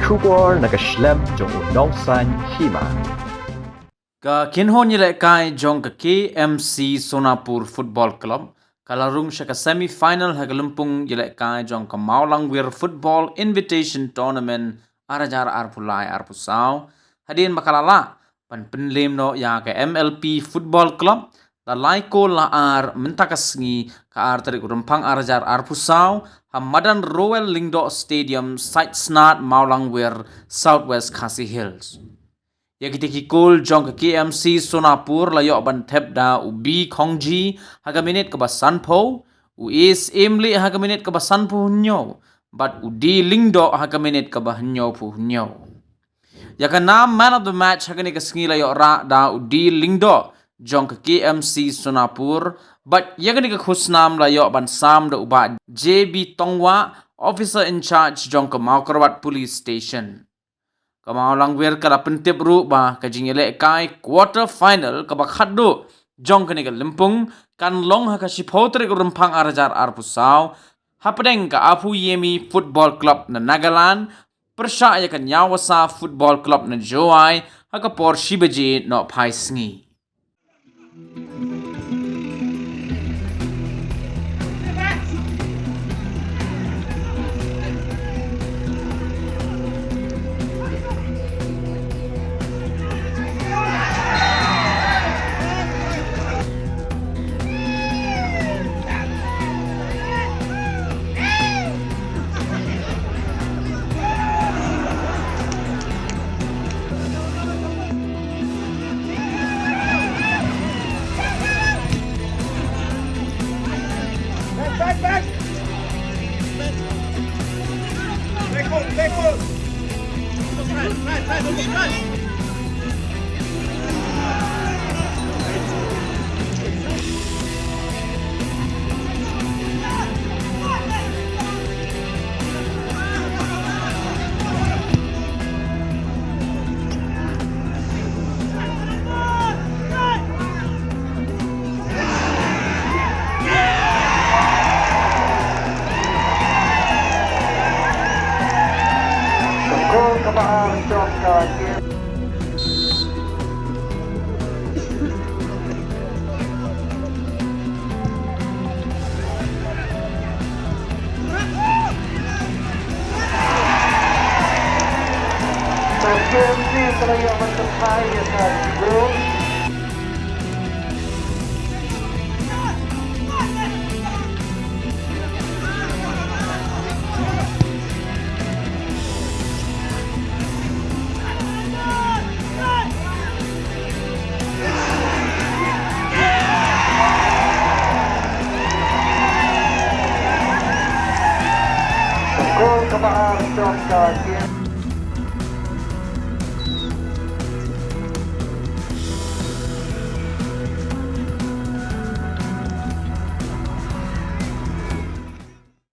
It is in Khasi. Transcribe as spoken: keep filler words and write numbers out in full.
Khubor na ka shlem jong u nongsan hima. Ka kynhun ïalehkai jong ka K M C Sonapur Football Club ka la rung sha ka semi final ha ka lympung ïalehkai jong ka Mawlangwir Football Invitation Tournament ar hajar arphew lai arphew saw, hadien ba ka la lah ban pynlem noh ïa ka M L P Football Club da lai kol la ar mynta ka sngi, ka ar tarik u Rymphang ar hajar arphew saw, ha madan Royal Lyngdoh Stadium, Saitsnad, Mawlangwir, South West Khasi Hills. Ïa kita ki kol jong ka K M C Sonapur la ïoh ban thep da u B Khongji ha ka minit kaba sanphew, u S Emlih ha ka minit kaba sanphew hynñiew, bad u D Lyngdoh ha ka minit kaba hynñiewphew hynñiew. Ïa ka nam man of the match ha kane ka sngi la ïoh rah da u D Lyngdoh jong ka K M C Sonapur, bad ïa kane ka khusnam la ïoh ban sam da u Bah J B Tongwah, officer in charge jong ka Mawkyrwat Police Station. Ka Mawlangwir ka la pyntip ruh ba ka jingïalehkai quarter final kaba khatduh jong kane ka lympung kan long ha ka shiphew tarik u Rymphang ar hajar arphew saw, hapdeng ka Apu Yemi Football Club na Nagaland pyrshah ïa ka Nyawasa Football Club na Jowai ha ka por shi baje nohphai sngi. Back, back, back. Back foot, back foot. Right, right, right, right, right. Ka gol kaba ar jong ka game. Ka game ni ka la ïoh ban pynphai ïa ka gol. Ka gol kaba ar jong ka game.